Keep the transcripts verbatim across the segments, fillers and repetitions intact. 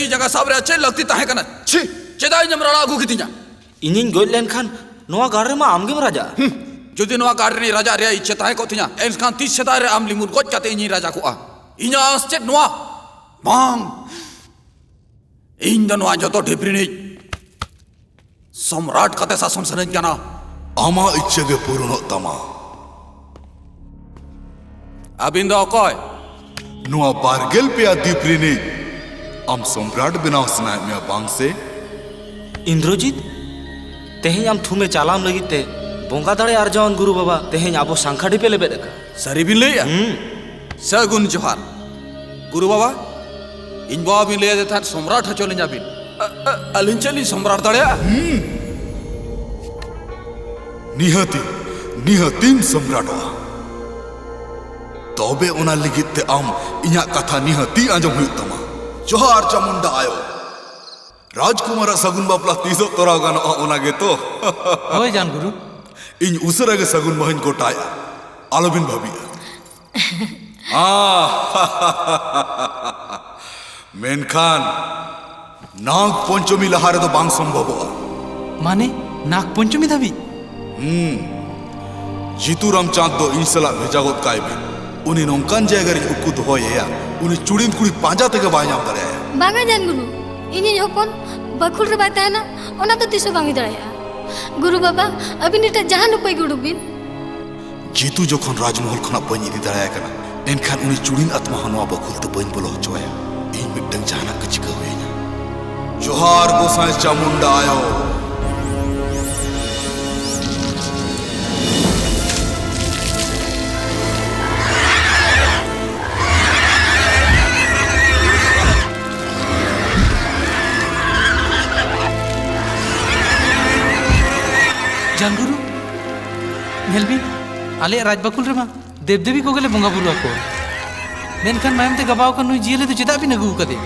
ᱤᱧ ᱡᱟᱸᱜᱟ ᱥᱟᱵ ᱨᱮᱭᱟᱜ ᱪᱮᱫ ᱞᱟᱹᱠᱛᱤ ᱛᱟᱦᱮᱸ ᱠᱟᱱᱟ? ᱪᱷᱤ! ᱪᱮᱫᱟᱜ ᱤᱧᱮᱢ ᱨᱟᱲᱟ ᱟᱹᱜᱩ ᱠᱤᱫᱤᱧᱟ? ᱤᱧᱤᱧ ᱜᱚᱡ ᱞᱮᱱᱠᱷᱟᱱ ᱱᱚᱣᱟ ᱜᱟᱲ ᱨᱮᱢᱟ ᱟᱢᱜᱮᱢ ᱨᱟᱡᱟᱜᱼᱟ᱾ ᱦᱩᱸ, ᱡᱩᱫᱤ ᱱᱚᱣᱟ ᱜᱟᱲ ᱨᱤᱱᱤᱡ ᱨᱟᱡᱟ ᱨᱮᱭᱟᱜ ᱤᱪᱪᱷᱟᱹ ᱛᱟᱦᱮᱸ ᱠᱚᱜ ᱛᱤᱧᱟ, ᱮᱱᱠᱷᱟᱱ ᱛᱤᱥ ᱥᱮᱫᱟᱭ ᱨᱮ ᱟᱢ ᱞᱤᱢᱩᱨ ᱜᱚᱡ ᱠᱟᱛᱮ ᱤᱧᱤᱧ ᱨᱟᱡᱟ ᱠᱚᱜᱼᱟ᱾ ᱤᱧᱟᱜ ᱟᱸᱥ ᱪᱮᱫ ᱱᱚᱣᱟ? ᱵᱟᱝ, ᱤᱧ ᱫᱚ ᱱᱚᱣᱟ ᱡᱚᱛᱚ ᱰᱷᱤᱯ ᱨᱤᱱᱤᱡ ᱥᱚᱢᱨᱟᱴ ᱠᱟᱛᱮ ᱥᱟᱥᱚᱱ ᱥᱟᱱᱟᱧ ᱠᱟᱱᱟ᱾ ᱟᱢᱟᱜ ᱤᱪᱪᱷᱟᱹ ᱜᱮ ᱯᱩᱨᱩᱱᱚᱜ ᱛᱟᱢᱟ᱾ ᱟᱹᱵᱤᱱ ᱫᱚ ᱚᱠᱚᱭ? ᱱᱚᱣᱟ ᱵᱟᱨᱜᱮᱞ ᱯᱮᱭᱟ ᱫᱤᱯ ᱨᱤᱱᱤᱡ ᱟᱢ ᱥᱚᱢᱨᱟᱴ ᱵᱮᱱᱟᱣ ᱥᱟᱱᱟᱭᱮᱫ ᱢᱮᱭᱟ, ᱵᱟᱝ ᱥᱮ? ᱤᱱᱫᱨᱚᱡᱤᱛ, ᱛᱮᱦᱮᱧ ᱟᱢ ᱛᱷᱩᱢᱮ ᱪᱟᱞᱟᱢ ᱞᱟᱹᱜᱤᱫ ᱛᱮ ᱵᱚᱸᱜᱟ ᱫᱟᱲᱮ ᱟᱨᱡᱟᱣᱟᱱ ᱜᱩᱨᱩ ᱵᱟᱵᱟ ᱛᱮᱦᱮᱧ ᱟᱵᱚ ᱥᱟᱝᱠᱷᱟ ᱰᱷᱤᱯᱮ ᱞᱮᱵᱮᱫ ᱟᱠᱟᱫ᱾ ᱥᱟᱹᱨᱤ ᱵᱤᱱ ᱞᱟᱹᱭᱮᱜᱼᱟ? ᱦᱩᱸ᱾ ᱥᱟᱹᱜᱩᱱ ᱡᱚᱦᱟᱨ᱾ ᱜᱩᱨᱩ ᱵᱟᱵᱟ, ᱤᱧ ᱵᱟᱵᱟ ᱵᱤᱱ ᱞᱟᱹᱭ ᱟᱫᱮ ᱛᱟᱦᱮᱸᱫ ᱥᱚᱢᱨᱟᱴ ᱦᱚᱪᱚ ᱞᱤᱧᱟ ᱵᱤᱱ᱾ ᱟ-, ᱟ-, ᱟᱹᱞᱤᱧ ᱪᱮᱫ ᱞᱤᱧ ᱥᱚᱢᱨᱟᱴ ᱫᱟᱲᱮᱭᱟᱜᱼᱟ? ᱱᱤᱦᱟᱹᱛᱤ, ᱱᱤᱦᱟᱹᱛᱤᱢ ᱥᱚᱢᱨᱟᱴᱚᱜᱼᱟ᱾ ᱛᱚᱵᱮ ᱚᱱᱟ ᱞᱟᱹᱜᱤᱫ ᱛᱮ ᱟᱢ ᱤᱧᱟᱜ ᱠᱟᱛᱷᱟ ᱱᱤᱦᱟᱹᱛᱤ ᱟᱸᱡᱚᱢ ᱦᱩᱭᱩᱜ ᱛᱟᱢᱟ᱾ ᱡᱚᱦᱟᱨ ᱪᱟᱢᱩᱱᱰᱟ ᱟᱭᱳ᱾ ᱨᱟᱡᱽᱠᱩᱢᱟᱨᱟᱜ ᱥᱟᱹᱜᱩᱱ ᱵᱟᱯᱞᱟ ᱛᱤᱥᱚᱜ ᱛᱚᱨᱟᱣ ᱜᱟᱱᱚᱜᱼᱟ, ᱚᱱᱟ ᱜᱮᱛᱚ? ᱦᱳᱭ, ᱡᱟᱱᱜᱩᱨᱩ᱾ ᱤᱧ ᱩᱥᱟᱹᱨᱟ ᱜᱮ ᱥᱟᱹᱜᱩᱱ ᱢᱟᱦᱟᱧ ᱜᱚᱴᱟᱭᱟ, ᱟᱞᱚᱵᱤᱱ ᱵᱷᱟᱹᱵᱤᱜᱼᱟ᱾ ᱟᱦ, ᱢᱮᱱᱠᱷᱟᱱ ᱱᱟᱜᱽ ᱯᱚᱧᱪᱚᱢᱤ ᱞᱟᱦᱟ ᱨᱮᱫᱚ ᱵᱟᱝ ᱥᱚᱢᱵᱷᱚᱵᱚᱜᱼᱟ᱾ ᱢᱟᱱᱮ, ᱱᱟᱜᱽ ᱯᱚᱧᱪᱚᱢᱤ ᱫᱷᱟᱹᱵᱤᱡ? ᱦᱩᱸ᱾ ᱡᱤᱛᱩᱨᱟᱢ ᱪᱟᱸᱫ ᱫᱚ ᱤᱧ ᱥᱟᱞᱟᱜ ᱵᱷᱮᱡᱟ ᱜᱚᱫ ᱠᱟᱭ ᱵᱤᱱ᱾ ᱩᱱᱤ ᱱᱚᱝᱠᱟᱱ ᱡᱟᱭᱜᱟ ᱨᱮᱧ ᱩᱠᱩ ᱫᱚᱦᱚᱭᱮᱭᱟ, ᱩᱱᱤ ᱪᱩᱲᱤᱱ ᱠᱩᱲᱤ ᱯᱟᱸᱡᱟ ᱛᱮᱜᱮ ᱵᱟᱭ ᱧᱟᱢ ᱫᱟᱲᱮᱭᱟᱭᱟ᱾ ᱵᱟᱝᱟ ᱡᱟᱱᱜᱩᱨᱩ, ᱤᱧᱤᱡ ᱦᱚᱯᱚᱱ ᱵᱟᱹᱠᱷᱩᱞ ᱨᱮ ᱵᱟᱭ ᱛᱟᱦᱮᱱᱟ, ᱚᱱᱟ ᱫᱚ ᱛᱤᱥ ᱦᱚᱸ ᱵᱟᱝ ᱦᱩᱭ ᱫᱟᱲᱮᱭᱟᱜᱼᱟ᱾ ᱜᱩᱨᱩ ᱵᱟᱵᱟ, ᱟᱹᱵᱤᱱ ᱮᱴᱟᱜ ᱡᱟᱦᱟᱱ ᱩᱯᱟᱹᱭ ᱜᱮ ᱩᱰᱩᱠ ᱵᱤᱱ᱾ ᱡᱤᱛᱩ ᱡᱚᱠᱷᱚᱱ ᱨᱟᱡᱽᱢᱚᱦᱚᱞ ᱠᱷᱚᱱᱟᱜ ᱵᱟᱹᱧ ᱤᱫᱤ ᱫᱟᱲᱮᱭᱟᱭ ᱠᱟᱱᱟ, ᱮᱱᱠᱷᱟᱱ ᱩᱱᱤ ᱪᱩᱲᱤᱱ ᱟᱛᱢᱟ ᱦᱚᱸ ᱱᱚᱣᱟ ᱵᱟᱹᱠᱷᱩᱞ ᱛᱮ ᱵᱟᱹᱧ ᱵᱚᱞᱚ ᱦᱚᱪᱚ ᱟᱭᱟ᱾ ᱤᱧ ᱢᱤᱫᱴᱟᱝ ᱡᱟᱦᱟᱱᱟᱜ ᱜᱮ ᱪᱤᱠᱟᱹ ᱦᱩᱭ ᱟᱹᱧᱟ᱾ ᱡᱚᱦᱟᱨ ᱜᱚᱸᱥᱟᱭ ᱪᱟᱢᱩᱱᱰᱟ ᱟᱭᱳ᱾ ᱡᱟᱱᱜᱩᱨᱩ, ᱧᱮᱞ ᱵᱤᱱ, ᱟᱞᱮᱭᱟᱜ ᱨᱟᱡᱽᱵᱟᱹᱠᱩᱞ ᱨᱮᱢᱟ ᱫᱮᱵᱽᱫᱮᱵᱤ ᱠᱚᱜᱮ ᱞᱮ ᱵᱚᱸᱜᱟ ᱵᱩᱨᱩ ᱟᱠᱚᱣᱟ᱾ ᱢᱮᱱᱠᱷᱟᱱ ᱢᱟᱭᱟᱢ ᱛᱮ ᱜᱟᱵᱟᱣ ᱟᱠᱟᱱ ᱱᱩᱭ ᱡᱤᱭᱟᱹᱞᱤ ᱫᱚ ᱪᱮᱫᱟᱜ ᱵᱤᱱ ᱟᱹᱜᱩ ᱟᱠᱟᱫᱮ?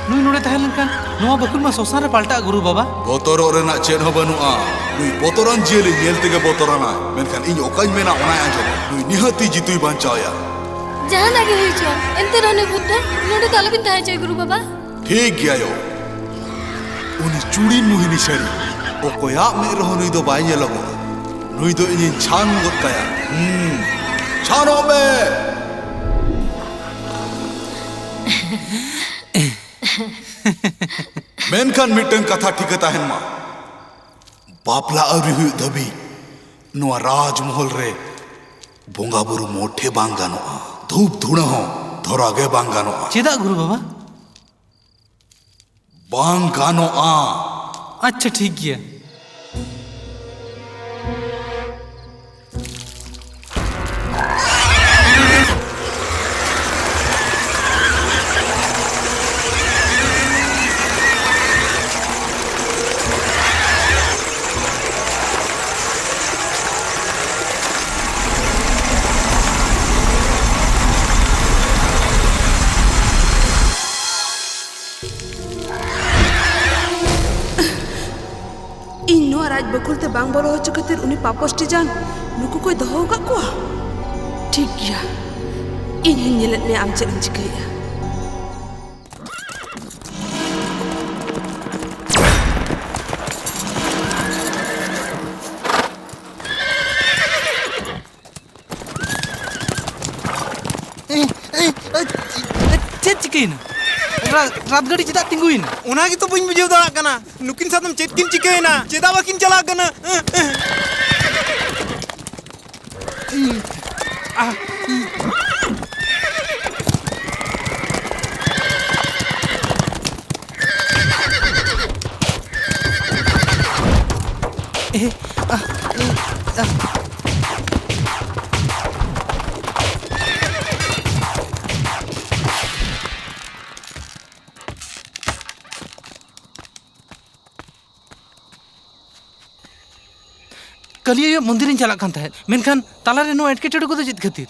ᱱᱩᱭ ᱱᱚᱰᱮ ᱛᱟᱦᱮᱸ ᱞᱮᱱᱠᱷᱟᱱ ᱱᱚᱣᱟ ᱵᱟᱹᱠᱩᱞ ᱢᱟ ᱥᱚᱥᱟᱱ ᱨᱮ ᱯᱟᱞᱴᱟᱜᱼᱟ, ᱜᱩᱨᱩ ᱵᱟᱵᱟ᱾ ᱵᱚᱛᱚᱨᱚᱜ ᱨᱮᱱᱟᱜ ᱪᱮᱫ ᱦᱚᱸ ᱵᱟᱹᱱᱩᱜᱼᱟ᱾ ᱱᱩᱭ ᱵᱚᱛᱚᱨᱟᱱ ᱡᱤᱭᱟᱹᱞᱤ ᱧᱮᱞ ᱛᱮᱜᱮ ᱵᱚᱛᱚᱨᱟᱱᱟᱭ, ᱢᱮᱱᱠᱷᱟᱱ ᱤᱧ ᱚᱠᱟᱧ ᱢᱮᱱᱟ ᱚᱱᱟᱭ ᱟᱸᱡᱚᱢᱟ᱾ ᱱᱩᱭ ᱱᱤᱦᱟᱹᱛᱤ ᱡᱤᱛᱩᱭ ᱵᱟᱧᱪᱟᱣᱮᱭᱟ᱾ ᱡᱟᱦᱟᱱᱟᱜ ᱜᱮ ᱦᱩᱭ ᱦᱚᱪᱚᱣᱟᱱ, ᱮᱱᱛᱮ ᱨᱮᱦᱚᱸ ᱱᱩᱭ ᱵᱷᱩᱛ ᱫᱚ ᱱᱚᱰᱮ ᱫᱚ ᱟᱞᱚᱵᱤᱱ ᱛᱟᱦᱮᱸ ᱦᱚᱪᱚᱭᱟ, ᱜᱩᱨᱩ ᱵᱟᱵᱟ᱾ ᱴᱷᱤᱠ ᱜᱮᱭᱟ ᱭᱳ᱾ ᱩᱱᱤ ᱪᱩᱲᱤᱱ ᱢᱳᱦᱤᱱᱤ ᱥᱟᱹᱲᱤ ᱚᱠᱚᱭᱟᱜ ᱢᱮᱫ ᱨᱮᱦᱚᱸ ᱱᱩᱭ ᱫᱚ ᱵᱟᱭ ᱧᱮᱞᱚᱜᱚᱜᱼᱟ᱾ ᱱᱩᱭ ᱫᱚ ᱤᱧᱤᱧ ᱪᱷᱟᱱ ᱜᱚᱫ ᱠᱟᱭᱟ᱾ ᱦᱩᱸ, ᱪᱷᱟᱱᱚᱜ ᱢᱮ᱾ ᱢᱮᱱᱠᱷᱟᱱ ᱢᱤᱫᱴᱟᱝ ᱠᱟᱛᱷᱟ ᱴᱷᱤᱠᱟᱹ ᱛᱟᱦᱮᱱ ᱢᱟ, ᱵᱟᱯᱞᱟ ᱟᱹᱣᱨᱤ ᱦᱩᱭᱩᱜ ᱫᱷᱟᱹᱵᱤᱡ ᱱᱚᱣᱟ ᱨᱟᱡᱽᱢᱚᱦᱚᱞ ᱨᱮ ᱵᱚᱸᱜᱟ ᱵᱩᱨᱩ ᱢᱚᱴᱷᱮ ᱵᱟᱝ ᱜᱟᱱᱚᱜᱼᱟ᱾ ᱫᱷᱩᱯ ᱫᱷᱩᱬᱟᱹ ᱦᱚᱸ ᱫᱷᱚᱨᱟᱣ ᱜᱮ ᱵᱟᱝ ᱜᱟᱱᱚᱜᱼᱟ᱾ ᱪᱮᱫᱟᱜ ᱜᱩᱨᱩ ᱵᱟᱵᱟ? ᱵᱟᱝ ᱜᱟᱱᱚᱜᱼᱟ᱾ ᱟᱪᱪᱷᱟ, ᱴᱷᱤᱠ ᱜᱮᱭᱟ᱾ ᱤᱧ ᱱᱚᱣᱟ ᱨᱟᱡᱽ ᱵᱟᱹᱠᱷᱩᱞ ᱛᱮ ᱵᱟᱝ ᱵᱚᱞᱚ ᱦᱚᱪᱚ ᱠᱷᱟᱹᱛᱤᱨ ᱩᱱᱤ ᱯᱟᱯᱚᱥᱴᱤ ᱡᱟᱝ ᱱᱩᱠᱩ ᱠᱚᱭ ᱫᱚᱦᱚ ᱟᱠᱟᱫ ᱠᱚᱣᱟ? ᱴᱷᱤᱠ ᱜᱮᱭᱟ, ᱤᱧ ᱦᱚᱧ ᱧᱮᱞᱮᱫ ᱢᱮᱭᱟ ᱟᱢ ᱪᱮᱫ ᱮᱢ ᱪᱤᱠᱟᱹᱭᱮᱫᱼᱟ᱾ ᱮ, ᱮ, ᱮ, ᱪᱮᱫ ᱪᱤᱠᱟᱹᱭᱮᱱᱟ? ᱨᱟ-, ᱨᱟᱛ ᱜᱟᱹᱰᱤ ᱪᱮᱫᱟᱜ ᱛᱤᱸᱜᱩᱭᱮᱱᱟ? ᱚᱱᱟ ᱜᱮᱛᱚ ᱵᱟᱹᱧ ᱵᱩᱡᱷᱟᱹᱣ ᱫᱟᱲᱮᱭᱟᱜ ᱠᱟᱱᱟ, ᱱᱩᱠᱤᱱ ᱥᱟᱶᱛᱮ ᱪᱮᱫ ᱠᱤᱱ ᱪᱤᱠᱟᱹᱭᱮᱱᱟ? ᱪᱮᱫᱟᱜ ᱵᱟᱹᱠᱤᱱ ᱪᱟᱞᱟᱜ ᱠᱟᱱᱟ? ᱮ, ᱮ᱾ ᱤ, ᱟ, ᱤ᱾ ᱮ, ᱟ, ᱤ, ᱟ᱾ ᱠᱟᱹᱞᱤ ᱟᱭᱳ ᱢᱚᱱᱫᱤᱨᱤᱧ ᱪᱟᱞᱟᱜ ᱠᱟᱱ ᱛᱟᱦᱮᱸᱫ, ᱢᱮᱱᱠᱷᱟᱱ ᱛᱟᱞᱟᱨᱮ ᱱᱚᱣᱟ ᱮᱴᱠᱮᱴᱚᱬᱮ ᱠᱚᱫᱚ ᱪᱮᱫ ᱠᱷᱟᱹᱛᱤᱨ?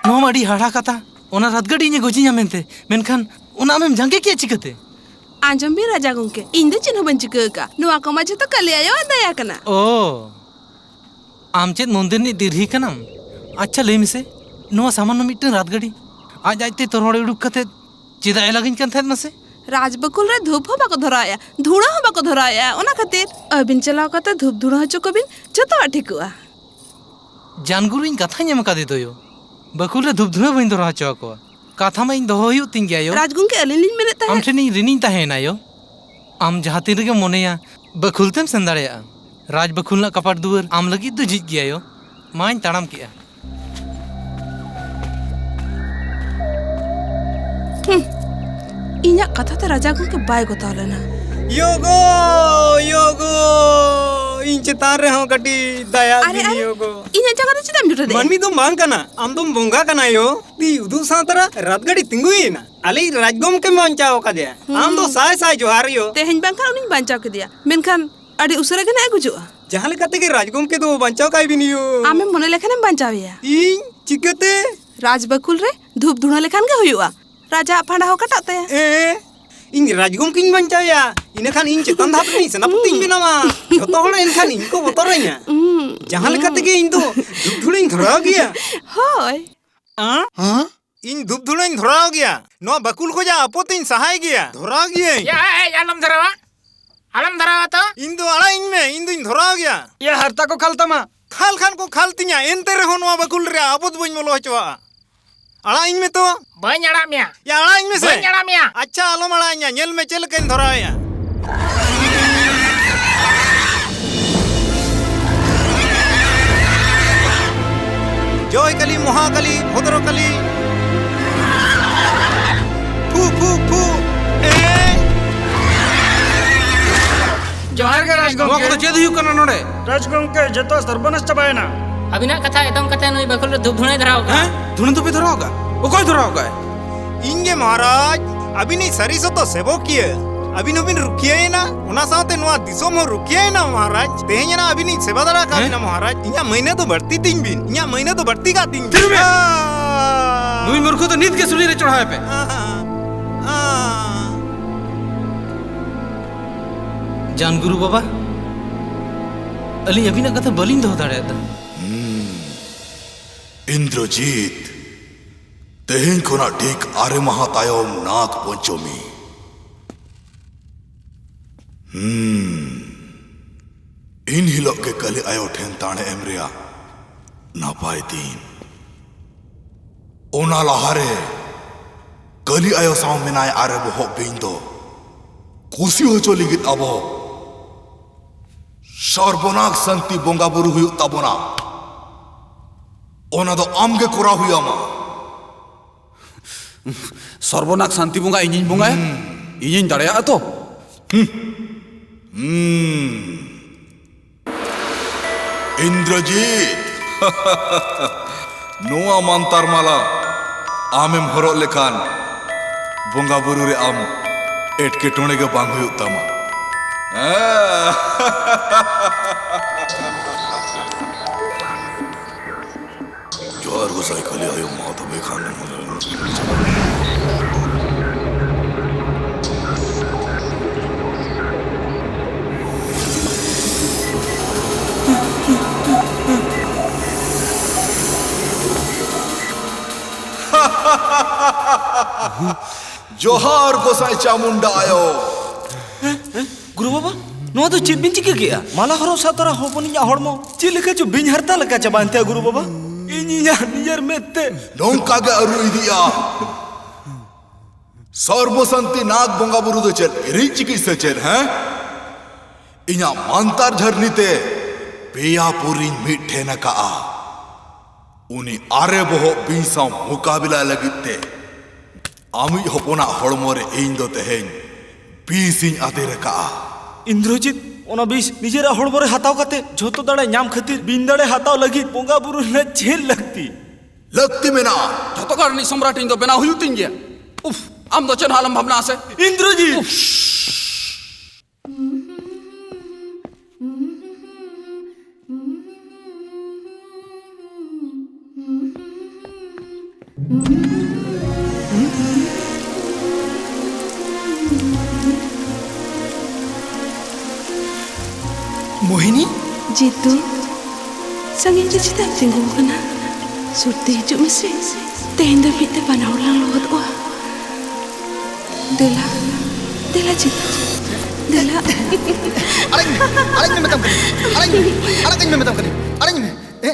ᱱᱚᱣᱟ ᱢᱟ ᱟᱹᱰᱤ ᱦᱟᱦᱟᱲᱟ ᱠᱟᱛᱷᱟ᱾ ᱚᱱᱟ ᱨᱟᱛᱜᱟᱹᱰᱤ ᱤᱧᱮ ᱜᱚᱡᱤᱧᱟ ᱢᱮᱱᱛᱮ, ᱢᱮᱱᱠᱷᱟᱱ ᱚᱱᱟ ᱟᱢᱮᱢ ᱡᱟᱸᱜᱮ ᱠᱮᱜᱼᱟ ᱪᱤᱠᱟᱹᱛᱮ? ᱟᱸᱡᱚᱢ ᱵᱤᱱ ᱨᱟᱡᱟ ᱜᱚᱢᱠᱮ, ᱤᱧ ᱫᱚ ᱪᱮᱫ ᱦᱚᱸ ᱵᱟᱹᱧ ᱪᱤᱠᱟᱹ ᱟᱠᱟᱫᱼᱟ᱾ ᱱᱚᱣᱟ ᱠᱚᱢᱟ ᱡᱷᱚᱛᱚ ᱠᱟᱹᱞᱤ ᱟᱭᱳᱣᱟᱜ ᱫᱟᱭᱟ ᱠᱟᱱᱟ᱾ ᱳ, ᱟᱢ ᱪᱮᱫ ᱢᱚᱱᱫᱤᱨ ᱨᱤᱱᱤᱡ ᱰᱤᱨᱦᱤ ᱠᱟᱱᱟᱢ? ᱟᱪᱪᱷᱟ, ᱞᱟᱹᱭ ᱢᱮᱥᱮ, ᱱᱚᱣᱟ ᱥᱟᱢᱟᱱᱱᱚ ᱢᱤᱫᱴᱟᱝ ᱨᱟᱛᱜᱟᱹᱰᱤ ᱟᱡ ᱟᱡᱛᱮ ᱛᱚᱨᱦᱚᱲ ᱩᱰᱩᱠ ᱠᱟᱛᱮ ᱪᱮᱫᱟᱜ ᱮ ᱞᱟᱜᱟᱧ ᱠᱟᱱ ᱛᱟᱦᱮᱸᱫ ᱢᱟᱥᱮ? ᱨᱟᱡᱽ ᱵᱟᱹᱠᱩᱞ ᱨᱮ ᱫᱷᱩᱯ ᱦᱚᱸ ᱵᱟᱠᱚ ᱫᱷᱚᱨᱟᱣᱮᱫᱼᱟ, ᱫᱷᱩᱬᱟᱹ ᱦᱚᱸ ᱵᱟᱠᱚ ᱫᱷᱚᱨᱟᱣᱮᱫᱼᱟ᱾ ᱚᱱᱟ ᱠᱷᱟᱹᱛᱤᱨ ᱟᱹᱵᱤᱱ ᱪᱟᱞᱟᱣ ᱠᱟᱛᱮ ᱫᱷᱩᱯ ᱫᱷᱩᱬᱟᱹ ᱦᱚᱪᱚ ᱠᱚᱵᱤᱱ, ᱡᱚᱛᱚᱣᱟᱜ ᱴᱷᱤᱠᱚᱜᱼᱟ᱾ ᱡᱟᱱᱜᱩᱨᱩ, ᱤᱧ ᱠᱟᱛᱷᱟᱧ ᱮᱢ ᱟᱠᱟᱫᱮ ᱫᱚᱭᱳ, ᱵᱟᱹᱠᱩᱞ ᱨᱮ ᱫᱷᱩᱯ ᱫᱷᱩᱬᱟᱹ ᱵᱟᱹᱧ ᱫᱷᱚᱨᱟᱣ ᱦᱚᱪᱚ ᱟᱠᱚᱣᱟ᱾ ᱠᱟᱛᱷᱟ ᱢᱟ ᱤᱧ ᱫᱚᱦᱚ ᱦᱩᱭᱩᱜ ᱛᱤᱧ ᱜᱮᱭᱟ ᱭᱳ᱾ ᱨᱟᱡᱽ ᱜᱚᱢᱠᱮ, ᱟᱹᱞᱤᱧ ᱞᱤᱧ ᱢᱮᱱᱮᱫ ᱟᱢ ᱛᱟᱦᱮᱸᱫ᱾ ᱴᱷᱮᱱ ᱤᱧ ᱨᱤᱱᱤᱧ ᱛᱟᱦᱮᱸᱭᱮᱱᱟ ᱭᱳ᱾ ᱟᱢ ᱡᱟᱦᱟᱸ ᱛᱤᱱ ᱨᱮᱜᱮᱢ ᱢᱚᱱᱮᱭᱟ ᱵᱟᱹᱠᱩᱞ ᱛᱮᱢ ᱥᱮᱱ ᱫᱟᱲᱮᱭᱟᱜᱼᱟ᱾ ᱨᱟᱡᱽ ᱵᱟᱹᱠᱩᱞ ᱨᱮᱱᱟᱜ ᱠᱟᱯᱟᱴ ᱫᱩᱣᱟᱹᱨ ᱟᱢ ᱞᱟᱹᱜᱤᱫ ᱫᱚ ᱡᱷᱤᱡ ᱜᱮᱭᱟ ᱭᱳ᱾ ᱢᱟᱧ ᱛᱟᱲᱟᱢ ᱠᱮᱜᱼᱟ᱾ ᱦᱩᱸ, ᱤᱧᱟᱜ ᱠᱟᱛᱷᱟ ᱛᱮ ᱨᱟᱡᱟ ᱜᱚᱢᱠᱮ ᱵᱟᱭ ᱜᱚᱛᱟᱣ ᱞᱮᱱᱟ᱾ ᱭᱳᱜᱳ, ᱭᱳᱜᱳ, ᱤᱧ ᱪᱮᱛᱟᱱ ᱨᱮᱦᱚᱸ ᱠᱟᱹᱴᱤᱡ ᱫᱟᱭᱟ ᱟᱨᱮ, ᱵᱤᱱ ᱟᱨᱮ, ᱭᱳᱜᱳ᱾ ᱤᱧᱟᱜ ᱡᱟᱸᱜᱟ ᱨᱮ ᱪᱮᱫᱟᱜ ᱮᱢ ᱡᱚᱴᱮᱫ ᱮᱫᱼᱟ? ᱢᱟᱹᱱᱢᱤ ᱫᱚᱢ ᱵᱟᱝ ᱠᱟᱱᱟ, ᱟᱢ ᱫᱚᱢ ᱵᱚᱸᱜᱟ ᱠᱟᱱᱟ ᱭᱳ᱾ ᱛᱤ ᱩᱫᱩᱜ ᱥᱟᱶ ᱛᱟᱨᱟ ᱨᱟᱛ ᱜᱟᱹᱰᱤ ᱛᱤᱸᱜᱩᱭᱮᱱᱟ᱾ ᱟᱞᱮᱭᱤᱡ ᱨᱟᱡᱽ ᱜᱚᱢᱠᱮᱢ ᱵᱟᱧᱪᱟᱣ ᱟᱠᱟᱫᱮᱭᱟ᱾ ᱟᱢ ᱫᱚ ᱦᱩᱸ᱾ ᱥᱟᱭ ᱥᱟᱭ ᱡᱚᱦᱟᱨ ᱭᱳ᱾ ᱛᱮᱦᱮᱧ ᱵᱟᱝᱠᱷᱟᱱ ᱩᱱᱤᱧ ᱵᱟᱧᱪᱟᱣ ᱠᱮᱫᱮᱭᱟ, ᱢᱮᱱᱠᱷᱟᱱ ᱟᱹᱰᱤ ᱩᱥᱟᱹᱨᱟ ᱜᱮ ᱱᱟᱜ ᱮ ᱜᱩᱡᱩᱜᱼᱟ᱾ ᱡᱟᱦᱟᱸ ᱞᱮᱠᱟ ᱛᱮᱜᱮ ᱨᱟᱡᱽ ᱜᱚᱢᱠᱮ ᱫᱚ ᱵᱟᱧᱪᱟᱣ ᱠᱟᱭ ᱵᱤᱱ ᱭᱳ᱾ ᱟᱢᱮᱢ ᱢᱚᱱᱮ ᱞᱮᱠᱷᱟᱱᱮᱢ ᱵᱟᱧᱪᱟᱣᱮᱭᱟ᱾ ᱤᱧ ᱪᱤᱠᱟᱹᱛᱮ? ᱨᱟᱡᱽ ᱵᱟᱹᱠᱩᱞ ᱨᱮ ᱫᱷᱩᱯ ᱫᱷᱩᱬᱟᱹ ᱞᱮᱠᱷᱟᱱ ᱜᱮ ᱦᱩᱭᱩᱜᱼᱟ᱾ ᱨᱟᱡᱟᱣᱟᱜ ᱯᱷᱟᱸᱰᱟ ᱦᱚᱸ ᱠᱟᱴᱟᱜ ᱛᱟᱭᱟ᱾ ᱮ, ᱤᱧ ᱨᱟᱡᱽ ᱜᱚᱢᱠᱮᱧ ᱵᱟᱧᱪᱟᱣᱮᱭᱟ, ᱤᱱᱟᱹᱠᱷᱟᱱ ᱤᱧ ᱪᱮᱛᱟᱱ ᱫᱷᱟᱯ ᱨᱤᱱᱤᱡ ᱥᱮᱱᱟᱯᱚᱛᱤᱧ ᱵᱮᱱᱟᱣᱟ᱾ ᱡᱷᱚᱛᱚ ᱦᱚᱲ ᱮᱱᱠᱷᱟᱱ ᱤᱧ ᱠᱚ ᱵᱚᱛᱚᱨᱟᱹᱧᱟ᱾ ᱩᱸ, ᱡᱟᱦᱟᱸ ᱞᱮᱠᱟ ᱩᱸ᱾ ᱛᱮᱜᱮ ᱤᱧ ᱫᱚ ᱫᱷᱩᱯ ᱫᱷᱩᱬᱟᱹᱧ ᱫᱷᱚᱨᱟᱣ ᱜᱮᱭᱟ᱾ ᱦᱳᱭ᱾ ᱟᱸ? ᱦᱮᱸ? ᱤᱧ ᱫᱷᱩᱯ ᱫᱷᱩᱬᱟᱹᱧ ᱫᱷᱚᱨᱟᱣ ᱜᱮᱭᱟ᱾ ᱱᱚᱣᱟ ᱵᱟᱹᱠᱩᱞ ᱠᱷᱚᱡᱟᱜ ᱟᱯᱚᱛᱤᱧ ᱥᱟᱦᱟᱭ ᱜᱮᱭᱟ᱾ ᱫᱷᱚᱨᱟᱣ ᱜᱤᱭᱟᱹᱧ᱾ ᱭᱟ, ᱮᱭ, ᱟᱞᱚᱢ ᱫᱷᱚᱨᱟᱣᱟ᱾ ᱟᱞᱚᱢ ᱫᱷᱚᱨᱟᱣᱟ ᱛᱚ᱾ ᱤᱧ ᱫᱚ ᱟᱲᱟᱜ ᱤᱧ ᱢᱮ, ᱤᱧ ᱫᱩᱧ ᱫᱷᱚᱨᱟᱣ ᱜᱮᱭᱟ᱾ ᱭᱟ, ᱦᱟᱨᱛᱟ ᱠᱚ ᱠᱷᱟᱞ ᱛᱟᱢᱟ᱾ ᱠᱷᱟᱞ ᱠᱷᱟᱱ ᱠᱚ ᱠᱷᱟᱞ ᱛᱤᱧᱟ, ᱮᱱᱛᱮ ᱨᱮᱦᱚᱸ ᱱᱚᱣᱟ ᱵᱟᱹᱠᱩᱞ ᱨᱮ ᱟᱵᱚᱫ ᱵᱟᱹᱧ ᱵᱚᱞᱚ ᱦᱚᱪᱚᱣᱟᱜᱼᱟ᱾ ᱟᱲᱟᱜ ᱤᱧ ᱢᱮ ᱛᱚ᱾ ᱵᱟᱹᱧ ᱟᱲᱟᱜ ᱢᱮᱭᱟ᱾ ᱭᱟ, ᱟᱲᱟᱜ ᱤᱧ ᱢᱮᱥᱮ᱾ ᱵᱟᱹᱧ ᱟᱲᱟᱜ ᱢᱮᱭᱟ᱾ ᱟᱪᱪᱷᱟ, ᱟᱞᱚᱢ ᱟᱲᱟᱜ ᱤᱧᱟ, ᱧᱮᱞ ᱢᱮ ᱪᱮᱫ ᱞᱮᱠᱟᱧ ᱫᱷᱚᱨᱟᱣᱮᱜᱼᱟ᱾ ᱡᱚᱭ ᱠᱟᱞᱤ, ᱢᱚᱦᱟ ᱠᱟᱞᱤ, ᱵᱷᱚᱫᱨᱚ ᱠᱟᱞᱤ᱾ ᱯᱷᱩ, ᱯᱷᱩ, ᱯᱷᱩ᱾ ᱮ᱾ ᱡᱚᱦᱟᱨ ᱜᱮ ᱨᱟᱡᱽ ᱜᱚᱢᱠᱮ᱾ ᱱᱚᱣᱟ ᱠᱚᱫᱚ ᱪᱮᱫ ᱦᱩᱭᱩᱜ ᱠᱟᱱᱟ ᱱᱚᱰᱮ? ᱨᱟᱡᱽ ᱜᱚᱢᱠᱮ, ᱡᱚᱛᱚ ᱥᱚᱨᱵᱚᱱᱟᱥ ᱪᱟᱵᱟᱭᱮᱱᱟ᱾ ᱟᱹᱵᱤᱱᱟᱜ ᱠᱟᱛᱷᱟ ᱮᱛᱚᱢ ᱠᱟᱛᱮ ᱱᱩᱭ ᱵᱟᱹᱠᱷᱩᱞ ᱨᱮ ᱫᱷᱩᱯ ᱫᱷᱩᱬᱟᱹᱭ ᱫᱷᱚᱨᱟᱣ ᱟᱠᱟᱫ᱾ ᱦᱮᱸ? ᱫᱷᱩᱬᱟᱹ ᱫᱷᱩᱯᱮ ᱫᱷᱚᱨᱟᱣ ᱟᱠᱟᱫ? ᱚᱠᱚᱭ ᱫᱷᱚᱨᱟᱣ ᱟᱠᱟᱫ? ᱤᱧ ᱜᱮ ᱢᱚᱦᱟᱨᱟᱡᱽ, ᱟᱹᱵᱤᱱᱤᱡ ᱥᱟᱹᱨᱤ ᱥᱚᱛᱚ ᱥᱮᱵᱚᱠᱤᱭᱟᱹ᱾ ᱟᱹᱵᱤᱱ ᱦᱚᱸᱵᱤᱱ ᱨᱩᱠᱷᱤᱭᱟᱹᱭᱮᱱᱟ, ᱚᱱᱟ ᱥᱟᱶᱛᱮ ᱱᱚᱣᱟ ᱫᱤᱥᱚᱢ ᱦᱚᱸ ᱨᱩᱠᱷᱤᱭᱟᱹᱭᱮᱱᱟ ᱢᱚᱦᱟᱨᱟᱡᱽ᱾ ᱛᱮᱦᱮᱧ ᱟᱱᱟᱜ ᱟᱹᱵᱤᱱᱤᱡ ᱥᱮᱵᱟ ᱫᱟᱲᱮ ᱟᱠᱟᱫ ᱦᱮᱸ? ᱵᱤᱱᱟ ᱢᱚᱦᱟᱨᱟᱡᱽ᱾ ᱤᱧᱟᱜ ᱢᱟᱹᱭᱱᱟᱹ ᱫᱚ ᱵᱟᱹᱲᱛᱤ ᱛᱤᱧ ᱵᱤᱱ, ᱤᱧᱟᱜ ᱢᱟᱹᱭᱱᱟᱹ ᱫᱚ ᱵᱟᱹᱲᱛᱤ ᱠᱟᱜ ᱛᱤᱧ ᱵᱤᱱ᱾ ᱛᱷᱤᱨ ᱢᱮ! ᱟᱸ! ᱱᱩᱭ ᱢᱩᱨᱠᱷᱩ ᱫᱚ ᱱᱤᱛ ᱜᱮ ᱥᱩᱞᱤ ᱨᱮ ᱪᱚᱲᱦᱟᱣ ᱮᱯᱮ᱾ ᱟᱸ! ᱟᱸ! ᱡᱟᱱ ᱜᱩᱨᱩ ᱵᱟᱵᱟ, ᱟᱹᱞᱤᱧ ᱟᱹᱵᱤᱱᱟᱜ ᱠᱟᱛᱷᱟ ᱵᱟᱹᱞᱤᱧ ᱫᱚᱦᱚ ᱫᱟᱲᱮᱭᱟᱫᱟ᱾ ᱦᱩᱸ᱾ ᱤᱱᱫᱨᱚᱡᱤᱛ, ᱛᱮᱦᱮᱧ ᱠᱷᱚᱱᱟᱜ ᱴᱷᱤᱠ ᱟᱨᱮ ᱢᱟᱦᱟ ᱛᱟᱭᱚᱢ ᱱᱟᱜᱽ ᱯᱚᱧᱪᱚᱢᱤ᱾ ᱦᱩᱸ᱾ ᱤᱱ ᱦᱤᱞᱳᱜ ᱜᱮ ᱠᱟᱹᱞᱤ ᱟᱭᱳ ᱴᱷᱮᱱ ᱫᱟᱲᱮ ᱮᱢ ᱨᱮᱭᱟᱜ ᱱᱟᱯᱟᱭ ᱫᱤᱱ᱾ ᱚᱱᱟ ᱞᱟᱦᱟᱨᱮ ᱠᱟᱹᱞᱤ ᱟᱭᱳ ᱥᱟᱶ ᱢᱮᱱᱟᱭ ᱟᱨᱮ ᱵᱚᱦᱚᱜ ᱵᱤᱧ ᱫᱚ ᱠᱩᱥᱤ ᱦᱚᱪᱚ ᱞᱟᱹᱜᱤᱫ ᱟᱵᱚ ᱥᱚᱨᱵᱚᱱᱟᱜᱽ ᱥᱟᱱᱛᱤ ᱵᱚᱸᱜᱟ ᱵᱩᱨᱩ ᱦᱩᱭᱩᱜ ᱛᱟᱵᱚᱱᱟ᱾ ᱚᱱᱟ ᱫᱚ ᱟᱢ ᱜᱮ ᱠᱚᱨᱟᱣ ᱦᱩᱭ ᱟᱢᱟ᱾ ᱥᱚᱨᱵᱚᱱᱟᱜᱽ ᱥᱟᱱᱛᱤ ᱵᱚᱸᱜᱟ ᱤᱧᱤᱧ ᱵᱚᱸᱜᱟᱭᱟ? ᱦᱩᱸ᱾ ᱤᱧᱤᱧ ᱫᱟᱲᱮᱭᱟᱜᱼᱟ ᱛᱚ? ᱦᱩᱸ᱾ ᱦᱩᱸ᱾ ᱤᱱᱫᱨᱚᱡᱤᱛ, ᱱᱚᱣᱟ ᱢᱟᱱᱛᱟᱨ ᱢᱟᱞᱟ ᱟᱢᱮᱢ ᱦᱚᱨᱚᱜ ᱞᱮᱠᱷᱟᱱ ᱵᱚᱸᱜᱟ ᱵᱩᱨᱩ ᱨᱮ ᱟᱢ ᱮᱴᱠᱮᱴᱚᱬᱮ ᱜᱮ ᱵᱟᱝ ᱦᱩᱭᱩᱜ ᱛᱟᱢᱟ᱾ ᱦᱮᱸ᱾ ᱡᱚᱦᱟᱨ ᱜᱚᱸᱥᱟᱭ ᱠᱟᱹᱞᱤ ᱟᱭᱳ, ᱢᱟ ᱛᱚᱵᱮ ᱠᱷᱟᱱ᱾ ᱡᱚᱦᱟᱨ ᱜᱚᱸᱥᱟᱭ ᱪᱟᱢᱩᱱᱰᱟ ᱟᱭᱳ᱾ ᱜᱩᱨᱩ ᱵᱟᱵᱟ, ᱱᱚᱣᱟ ᱫᱚ ᱪᱮᱫ ᱵᱤᱱ ᱪᱤᱠᱟᱹ ᱠᱮᱜᱼᱟ? ᱢᱟᱞᱟ ᱦᱚᱨᱚᱜ ᱥᱟᱶ ᱛᱚᱨᱟ ᱦᱚᱯᱚᱱᱤᱧᱟᱜ ᱦᱚᱲᱢᱚ ᱪᱮᱫ ᱞᱮᱠᱟ ᱪᱚ ᱵᱤᱧ ᱦᱟᱨᱛᱟ ᱞᱮᱠᱟ ᱪᱟᱵᱟᱭᱮᱱ ᱛᱟᱭᱟ, ᱜᱩᱨᱩ ᱵᱟᱵᱟ᱾ ᱤᱧ ᱤᱧᱟᱹᱜ ᱱᱤᱡᱮᱨ ᱢᱮᱫ ᱛᱮ ᱱᱚᱝᱠᱟ ᱜᱮ ᱟᱹᱨᱩ ᱤᱫᱤᱜᱼᱟ᱾ ᱥᱚᱨᱵᱚᱥᱟᱱᱛᱤ ᱱᱟᱜᱽ ᱵᱚᱸᱜᱟ ᱵᱩᱨᱩ ᱫᱚ ᱪᱮᱫ ᱮᱨᱤᱧ ᱪᱤᱠᱤᱛᱥᱟ ᱪᱮᱫ, ᱦᱮᱸ? ᱤᱧᱟᱹᱜ ᱢᱟᱱᱛᱟᱨ ᱡᱷᱟᱹᱨᱱᱤ ᱛᱮ ᱯᱮᱭᱟ ᱯᱩᱨᱤᱧ ᱢᱤᱫ ᱴᱷᱮᱱ ᱟᱠᱟᱜᱼᱟ᱾ ᱩᱱᱤ ᱟᱨᱮ ᱵᱚᱦᱚᱜ ᱵᱤᱧ ᱥᱟᱶ ᱢᱩᱠᱟᱵᱤᱞᱟ ᱞᱟᱹᱜᱤᱫ ᱛᱮ ᱟᱢᱤᱡ ᱦᱚᱯᱚᱱᱟᱜ ᱦᱚᱲᱢᱚ ᱨᱮ ᱤᱧ ᱫᱚ ᱛᱮᱦᱮᱧ ᱵᱤᱥ ᱤᱧ ᱟᱫᱮᱨ ᱟᱠᱟᱜᱼᱟ᱾ ᱤᱱᱫᱨᱚᱡᱤᱛ, ᱚᱱᱟ ᱵᱤᱥ ᱱᱤᱡᱮᱨᱟᱜ ᱦᱚᱲᱢᱚ ᱨᱮ ᱦᱟᱛᱟᱣ ᱠᱟᱛᱮ ᱡᱷᱚᱛᱚ ᱫᱟᱲᱮ ᱧᱟᱢ ᱠᱷᱟᱹᱛᱤᱨ ᱵᱤᱱ ᱫᱟᱲᱮ ᱦᱟᱛᱟᱣ ᱞᱟᱹᱜᱤᱫ ᱵᱚᱸᱜᱟ ᱵᱩᱨᱩ ᱨᱮᱱᱟᱜ ᱪᱮᱫ ᱞᱟᱹᱠᱛᱤ? ᱞᱟᱹᱠᱛᱤ ᱢᱮᱱᱟᱜᱼᱟ᱾ ᱡᱷᱚᱛᱚ ᱜᱟᱲ ᱨᱤᱱᱤᱡ ᱥᱚᱢᱨᱟᱴ ᱤᱧ ᱫᱚ ᱵᱮᱱᱟᱣ ᱦᱩᱭᱩᱜ ᱛᱤᱧ ᱜᱮᱭᱟ᱾ ᱩᱯᱷ, ᱟᱢ ᱫᱚ ᱪᱮᱫ ᱦᱚᱸ ᱟᱞᱚᱢ ᱵᱷᱟᱵᱽᱱᱟ ᱟᱥᱮ᱾ ᱤᱱᱫᱨᱚᱡᱤᱛ! ᱩᱯᱷ᱾ ᱢᱳᱦᱤᱱᱤ? ᱡᱤᱛᱩ, ᱥᱟᱺᱜᱤᱧ ᱨᱮ ᱪᱮᱫᱟᱜ ᱮᱢ ᱛᱤᱸᱜᱩ ᱟᱠᱟᱱᱟ? ᱥᱩᱨ ᱛᱮ ᱦᱤᱡᱩᱜ ᱢᱮᱥᱮ, ᱛᱮᱦᱮᱧ ᱫᱚ ᱢᱤᱫ ᱛᱮ ᱵᱟᱱᱟ ᱦᱚᱲ ᱞᱟᱝ ᱞᱚᱦᱚᱫᱚᱜᱼᱟ᱾ ᱫᱮᱞᱟ, ᱫᱮᱞᱟ ᱡᱤᱛᱩ, ᱫᱮᱞᱟ᱾ ᱟᱲᱟᱜ ᱤᱧ ᱢᱮ, ᱟᱲᱟᱜ ᱤᱧ ᱢᱮ ᱢᱮᱛᱟᱢ ᱠᱟᱹᱱᱟᱹᱧ, ᱟᱲᱟᱜ ᱤᱧ ᱢᱮ, ᱟᱲᱟᱜ ᱤᱧ ᱢᱮ ᱢᱮᱛᱟᱢ ᱠᱟᱹᱱᱟᱹᱧ, ᱟᱲᱟᱜ ᱤᱧ ᱢᱮ᱾ ᱮ,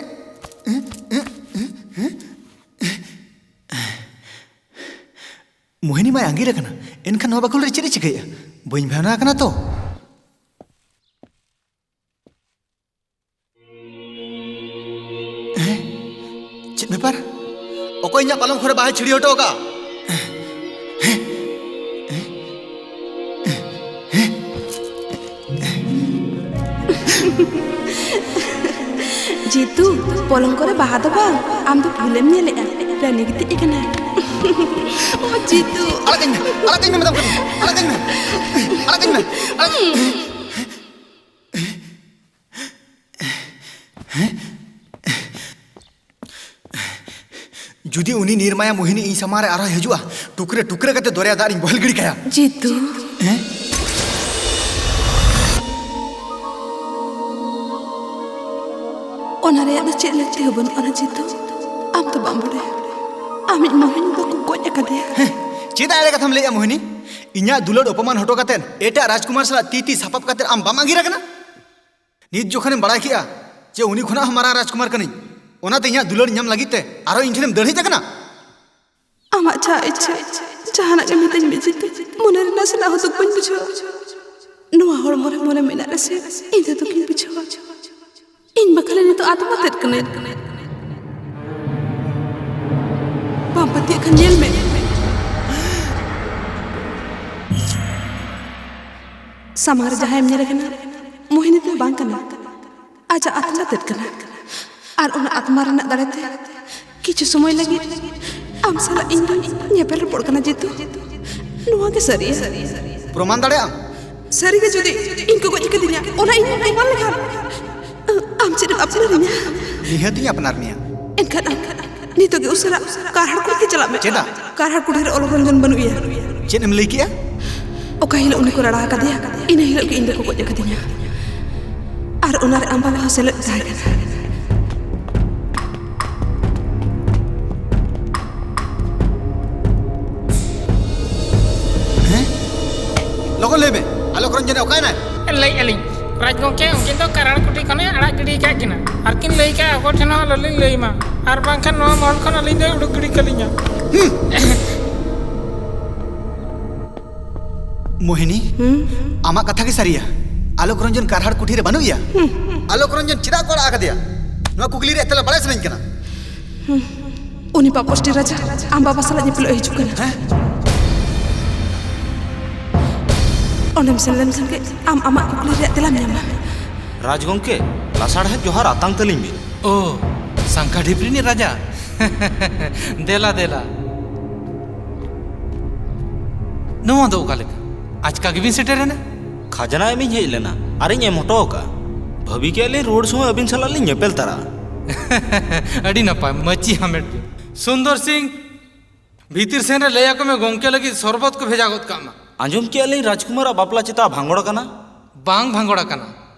ᱮ, ᱮ, ᱮ, ᱮ᱾ ᱢᱳᱦᱤᱱᱤ ᱢᱟᱭ ᱟᱸᱜᱤᱨ ᱟᱠᱟᱱᱟ, ᱮᱱᱠᱷᱟᱱ ᱱᱚᱣᱟ ᱵᱟᱠᱷᱳᱞ ᱨᱮ ᱪᱮᱫ ᱮ ᱪᱤᱠᱟᱹᱭᱮᱫᱼᱟ? ᱵᱟᱹᱧ ᱵᱷᱟᱵᱽᱱᱟ ᱟᱠᱟᱱᱟ ᱛᱚ᱾ ᱦᱮᱸ? ᱪᱮᱫ ᱵᱮᱯᱟᱨ? ᱚᱠᱚᱭ ᱤᱧᱟᱹᱜ ᱯᱟᱞᱚᱝ ᱠᱷᱚᱨᱮ ᱵᱟᱦᱟᱭ ᱪᱷᱤᱲᱭᱟᱹᱣ ᱦᱚᱴᱚ ᱟᱠᱟᱫᱼᱟ? ᱡᱤᱛᱩ, ᱯᱚᱞᱚᱝ ᱠᱚᱨᱮ ᱵᱟᱦᱟ ᱫᱚ ᱵᱟᱝ, ᱟᱢ ᱫᱚ ᱵᱷᱩᱞᱮᱢ ᱧᱮᱞᱮᱜᱼᱟ, ᱨᱟᱹᱱᱤ ᱜᱤᱛᱤᱡ ᱟᱠᱟᱱᱟᱭ᱾ ᱳ ᱡᱤᱛᱩ᱾ ᱟᱲᱟᱜ ᱠᱟᱹᱧ ᱢᱮ, ᱟᱲᱟᱜ ᱠᱟᱹᱧ ᱢᱮ ᱢᱮᱛᱟᱢ ᱠᱟᱹᱱᱟᱹᱧ, ᱟᱲᱟᱜ ᱠᱟᱹᱧ ᱢᱮ, ᱟᱲᱟᱜ ᱠᱟᱹᱧ ᱢᱮ, ᱟᱲᱟᱜ ᱠᱟᱹᱧ ᱢᱮ᱾ ᱡᱩᱫᱤ ᱩᱱᱤ ᱱᱤᱨᱢᱟᱭᱟ ᱢᱳᱦᱤᱱᱤ ᱤᱧ ᱥᱟᱢᱟᱝ ᱨᱮ ᱟᱨᱦᱚᱸ ᱦᱤᱡᱩᱜᱼᱟ, ᱴᱩᱠᱨᱟᱹ ᱴᱩᱠᱨᱟᱹ ᱠᱟᱛᱮ ᱫᱚᱨᱭᱟ ᱫᱟᱜ ᱨᱤᱧ ᱵᱚᱦᱮᱞ ᱜᱤᱰᱤ ᱠᱟᱭᱟ᱾ ᱡᱤᱛᱩ᱾ ᱦᱮᱸ? ᱚᱱᱟ ᱨᱮᱭᱟᱜ ᱫᱚ ᱪᱮᱫ ᱞᱟᱹᱠᱛᱤ ᱦᱚᱸ ᱵᱟᱹᱱᱩᱜᱼᱟ, ᱡᱤᱛᱩ᱾ ᱟᱢ ᱫᱚ ᱵᱟᱢ ᱵᱟᱲᱟᱭᱟ, ᱟᱢᱤᱡ ᱢᱳᱦᱤᱱᱤ ᱫᱚᱠᱚ ᱜᱚᱡ ᱟᱠᱟᱫᱮᱭᱟ᱾ ᱦᱮᱸ, ᱪᱮᱫᱟᱜ ᱮᱲᱮ ᱠᱟᱛᱷᱟᱢ ᱞᱟᱹᱭᱮᱜᱼᱟ ᱢᱳᱦᱤᱱᱤ? ᱤᱧᱟᱹᱜ ᱫᱩᱞᱟᱹᱲ ᱚᱯᱚᱢᱟᱱ ᱦᱚᱴᱚ ᱠᱟᱛᱮ ᱮᱴᱟᱜ ᱨᱟᱡᱽᱠᱩᱢᱟᱨ ᱥᱟᱞᱟᱜ ᱛᱤ ᱛᱤ ᱥᱟᱯᱟᱵ ᱠᱟᱛᱮ ᱟᱢ ᱵᱟᱢ ᱟᱸᱜᱤᱨ ᱟᱠᱟᱱᱟ? ᱱᱤᱛ ᱡᱚᱠᱷᱚᱱᱮᱢ ᱵᱟᱲᱟᱭ ᱠᱮᱜᱼᱟ ᱡᱮ ᱩᱱᱤ ᱠᱷᱚᱱᱟᱜ ᱦᱚᱸ ᱢᱟᱨᱟᱝ ᱨᱟᱡᱽᱠᱩᱢᱟᱨ ᱠᱟᱹᱱᱟᱹᱧ, ᱚᱱᱟᱛᱮ ᱤᱧᱟᱹᱜ ᱫᱩᱞᱟᱹᱲ ᱧᱟᱢ ᱞᱟᱹᱜᱤᱫ ᱛᱮ ᱟᱨᱦᱚᱸ ᱤᱧ ᱴᱷᱮᱱᱮᱢ ᱫᱟᱹᱲ ᱦᱮᱡ ᱟᱠᱟᱱᱟ? ᱟᱢᱟᱜ ᱡᱟᱦᱟᱸ ᱤᱪᱪᱷᱟᱹ, ᱡᱟᱦᱟᱱᱟᱜ ᱜᱮ ᱢᱤᱛᱟᱹᱧ ᱢᱮ ᱡᱤᱛᱩ᱾ ᱢᱚᱱᱮ ᱨᱮ ᱱᱟᱥᱮᱱᱟᱜ ᱦᱚᱸ ᱫᱩᱠ ᱵᱟᱹᱧ ᱵᱩᱡᱷᱟᱹᱣᱟ᱾ ᱱᱚᱣᱟ ᱦᱚᱲᱢᱚ ᱨᱮ ᱢᱚᱱᱮ ᱢᱮᱱᱟᱜ ᱨᱮᱥᱮ ᱤᱧ ᱫᱚ ᱫᱩᱠᱤᱧ ᱵᱩᱡᱷᱟᱹᱣᱟ᱾ ᱤᱧ ᱵᱟᱠᱷᱟᱱ ᱱᱤᱛᱚᱜ ᱟᱫ ᱠᱟᱛᱮᱫ ᱠᱟᱹᱱᱟᱹᱧ᱾ ᱵᱟᱢ ᱯᱟᱹᱛᱭᱟᱹᱜ ᱠᱷᱟᱱ ᱧᱮᱞ ᱢᱮ᱾ ᱥᱟᱢᱟᱝ ᱨᱮ ᱡᱟᱦᱟᱸᱭᱮᱢ ᱧᱮᱞᱮ ᱠᱟᱱᱟ, ᱢᱳᱦᱤᱱᱤ ᱫᱚ ᱵᱟᱝ ᱠᱟᱱᱟ᱾ ᱟᱡᱟᱜ ᱟᱛᱢᱟ ᱛᱮᱫ ᱠᱟᱱᱟ᱾ ᱟᱨ ᱚᱱᱟ ᱟᱛᱢᱟ ᱨᱮᱱᱟᱜ ᱫᱟᱲᱮ ᱛᱮ ᱠᱤᱪᱷᱩ ᱥᱚᱢᱚᱭ ᱞᱟᱹᱜᱤᱫ ᱟᱢ ᱥᱟᱞᱟᱜ ᱤᱧ ᱫᱚᱧ ᱧᱮᱯᱮᱞ ᱨᱚᱯᱚᱲ ᱠᱟᱱᱟ, ᱡᱤᱛᱩ᱾ ᱱᱚᱣᱟ ᱜᱮ ᱥᱟᱹᱨᱤᱭᱟ᱾ ᱯᱨᱚᱢᱟᱱ ᱫᱟᱲᱮᱭᱟᱜ ᱟᱢ? ᱥᱟᱹᱨᱤ ᱜᱮ, ᱡᱩᱫᱤ ᱤᱧ ᱠᱚ ᱜᱚᱡ ᱠᱤᱫᱤᱧᱟ, ᱚᱱᱟ ᱤᱧ ᱯᱨᱚᱢᱟᱱ ᱞᱮᱠᱷᱟᱱ ᱟᱢ ᱪᱮᱫ ᱮᱢ ᱟᱯᱱᱟᱨᱤᱧᱟ? ᱱᱤᱦᱟᱹᱛ ᱤᱧ ᱟᱯᱱᱟᱨ ᱢᱮᱭᱟ᱾ ᱮᱱᱠᱷᱟᱱ ᱟᱢ ᱱᱤᱛᱚᱜ ᱜᱮ ᱩᱥᱟᱹᱨᱟ ᱠᱟᱨᱦᱟᱲ ᱠᱩᱲᱤ ᱛᱮ ᱪᱟᱞᱟᱜ ᱢᱮ᱾ ᱪᱮᱫᱟᱜ? ᱠᱟᱨᱦᱟᱲ ᱠᱩᱲᱤ ᱨᱮ ᱚᱞᱚᱜ ᱨᱚᱧᱡᱚᱱ ᱵᱟᱹᱱᱩᱜ ᱮᱭᱟ᱾ ᱪᱮᱫ ᱮᱢ ᱞᱟᱹᱭ ᱠᱮᱜᱼᱟ? ᱚᱠᱟ ᱦᱤᱞᱳᱜ ᱩᱱᱤ ᱠᱚ ᱨᱟᱲᱟ ᱟᱠᱟᱫᱮᱭᱟ, ᱤᱱᱟᱹ ᱦᱤᱞᱳᱜ ᱜᱮ ᱤᱧ ᱫᱚᱠᱚ ᱜᱚᱡ ᱟᱠᱟᱫᱤᱧᱟ᱾ ᱟᱨ ᱚᱱᱟᱨᱮ ᱟᱢ ᱵᱟᱵᱟ ᱦᱚᱸ ᱥᱮᱞᱮᱫ ᱛᱟᱦᱮᱸ ᱠᱟᱱᱟ᱾ ᱦᱮᱸ? ᱞᱚᱜᱚᱱ ᱞᱟᱹᱭ ᱢᱮ, ᱟᱞᱳᱠ ᱨᱚᱧᱡᱚᱱᱮ ᱚᱠᱟᱭᱮᱱᱟᱭ? ᱞᱟᱹᱭᱮᱫᱼᱟ ᱞᱤᱧ, ᱨᱟᱡᱽ ᱜᱚᱢᱠᱮ, ᱩᱱᱠᱤᱱ ᱫᱚ ᱠᱟᱨᱟᱲ ᱠᱩᱴᱷᱤ ᱠᱷᱚᱱᱮ ᱟᱲᱟᱜ ᱜᱤᱰᱤ ᱟᱠᱟᱫ ᱠᱤᱱᱟ᱾ ᱟᱨ ᱠᱤᱱ ᱞᱟᱹᱭ ᱠᱟᱜᱼᱟ, ᱚᱠᱚᱭ ᱴᱷᱮᱱ ᱦᱚᱸ ᱟᱞᱚᱞᱤᱧ ᱞᱟᱹᱭ ᱢᱟ, ᱟᱨ ᱵᱟᱝᱠᱷᱟᱱ ᱱᱚᱣᱟ ᱢᱚᱦᱚᱞ ᱠᱷᱚᱱ ᱟᱹᱞᱤᱧ ᱫᱚᱭ ᱩᱰᱩᱠ ᱜᱤᱰᱤ ᱠᱟᱹᱞᱤᱧᱟ᱾ ᱢᱳᱦᱤᱱᱤ, ᱦᱩᱸ? ᱟᱢᱟᱜ ᱠᱟᱛᱷᱟ ᱜᱮ ᱥᱟᱹᱨᱤᱭᱟ᱾ ᱟᱞᱳᱠ ᱨᱚᱧᱡᱚᱱ ᱠᱟᱨᱦᱟᱲ ᱠᱩᱴᱷᱤ ᱨᱮ ᱵᱟᱹᱱᱩᱜ ᱮᱭᱟ᱾ ᱦᱩᱸ᱾ ᱟᱞᱳᱠ ᱨᱚᱧᱡᱚᱱ ᱪᱮᱫᱟᱜ ᱠᱚ ᱟᱲᱟᱜ ᱟᱠᱟᱫᱮᱭᱟ? ᱱᱚᱣᱟ ᱠᱩᱠᱞᱤ ᱨᱮᱭᱟᱜ ᱛᱮᱞᱟ ᱵᱟᱲᱟᱭ ᱥᱟᱱᱟᱧ ᱠᱟᱱᱟ᱾ ᱦᱩᱸ᱾ ᱩᱱᱤ ᱯᱟᱯᱚᱥᱴᱤ ᱨᱟᱡᱟ ᱟᱢ ᱵᱟᱵᱟ ᱥᱟᱞᱟᱜ ᱧᱮᱯᱮᱞᱚᱜ ᱦᱤᱡᱩᱜ ᱠᱟᱱᱟ᱾ ᱦᱮᱸ? ᱚᱸᱰᱮᱢ ᱥᱮᱱ ᱞᱮᱱᱠᱷᱟᱱ ᱜᱮ ᱟᱢ ᱟᱢᱟᱜ ᱠᱩᱠᱞᱤ ᱨᱮᱭᱟᱜ ᱛᱮᱞᱟᱢ ᱧᱟᱢᱟ᱾ ᱨᱟᱡᱽ ᱜᱚᱢᱠᱮ, ᱞᱟᱥᱟᱲᱦᱮᱫ ᱡᱚᱦᱟᱨ ᱟᱛᱟᱝ ᱛᱟᱹᱞᱤᱧ ᱵᱤᱱ᱾ ᱳ, ᱥᱟᱝᱠᱷᱟ ᱰᱷᱤᱯ ᱨᱤᱱᱤᱡ ᱨᱟᱡᱟ᱾ ᱫᱮᱞᱟ, ᱫᱮᱞᱟ᱾ ᱱᱚᱣᱟ ᱫᱚ ᱚᱠᱟ ᱞᱮᱠᱟ? ᱟᱪᱠᱟ ᱜᱮᱵᱤᱱ ᱥᱮᱴᱮᱨᱮᱱᱟ? ᱠᱷᱟᱡᱽᱱᱟ ᱮᱢᱤᱧ ᱦᱮᱡ ᱞᱮᱱᱟ ᱟᱨᱤᱧ ᱮᱢ ᱦᱚᱴᱚ ᱟᱠᱟᱫᱼᱟ᱾ ᱵᱷᱟᱹᱵᱤ ᱠᱮᱫ ᱞᱤᱧ ᱨᱩᱣᱟᱹᱲ ᱥᱚᱢᱚᱭ ᱟᱹᱵᱤᱱ ᱥᱟᱞᱟᱜ ᱞᱤᱧ ᱧᱮᱯᱮᱞ ᱛᱟᱨᱟᱜᱼᱟ᱾ ᱟᱹᱰᱤ ᱱᱟᱯᱟᱭ, ᱢᱟᱹᱪᱤ ᱦᱟᱢᱮᱴ ᱵᱤᱱ᱾ ᱥᱩᱱᱫᱚᱨ ᱥᱤᱝ, ᱵᱷᱤᱛᱤᱨ ᱥᱮᱱ ᱨᱮ ᱞᱟᱹᱭ ᱟᱠᱚ ᱢᱮ, ᱜᱚᱢᱠᱮ ᱞᱟᱹᱜᱤᱫ ᱥᱚᱨᱵᱚᱛ ᱠᱚ ᱵᱷᱮᱡᱟ ᱜᱚᱫ ᱠᱟᱜ ᱢᱟ᱾ ᱟᱸᱡᱚᱢ ᱠᱮᱫᱼᱟ ᱞᱤᱧ ᱨᱟᱡᱽᱠᱩᱢᱟᱨᱟᱜ ᱵᱟᱯᱞᱟ ᱪᱮᱛᱟ ᱵᱷᱟᱸᱜᱚᱲ ᱟᱠᱟᱱᱟ? ᱵᱟᱝ ᱵᱷᱟᱸᱜᱚᱲ ᱟᱠᱟᱱᱟ,